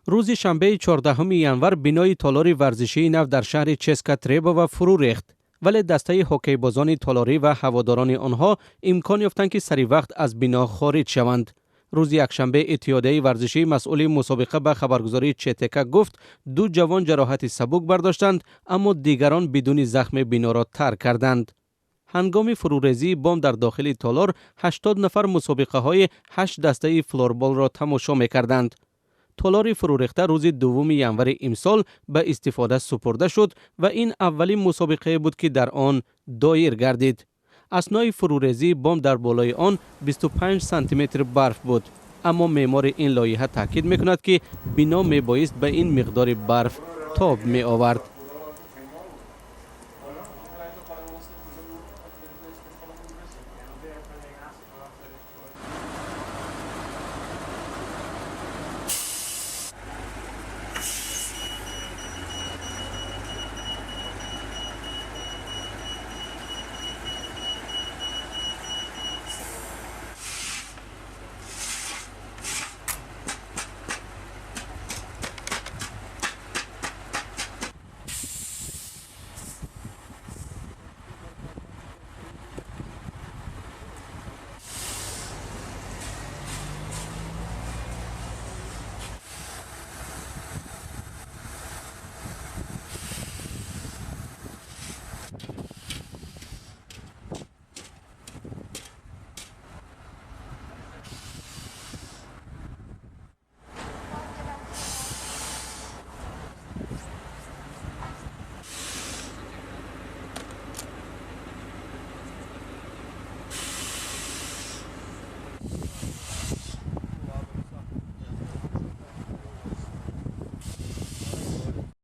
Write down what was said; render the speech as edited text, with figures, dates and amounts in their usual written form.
Рӯзи шанбеи 14 январ бинои толори варзишии нав дар шаҳри Ческа Требова фурӯ рехт, вале дастаи ҳоккейбозони толорӣ ва ҳаводорони онҳо имкон ёфтанд, ки сари вақт аз бино хориҷ шаванд. Рӯзи якшанбе иттиҳодияи варзишии масъули мусобиқа ба хабаргузории ЧТК гуфт, ду ҷавон ҷароҳати сабук бардоштанд, аммо дигарон бидуни захме биноро тарк карданд. Ҳангоми фурӯрезии бом дар дохили толор 80 нафар мусобиқаҳои ҳашт дастаи флорболро тамошо мекарданд. Толори фурӯрехта рӯзи 2 январи имсол ба истифода супурда шуд ва ин аввалин мусобиқае буд, ки дар он доир гардид. Аснои фурӯрезии бом дар болои он 25 сантиметр барф буд, аммо меъмори ин лоиҳа таъкид мекунад, ки бино мебоист ба ин миқдори барф тоб меовард.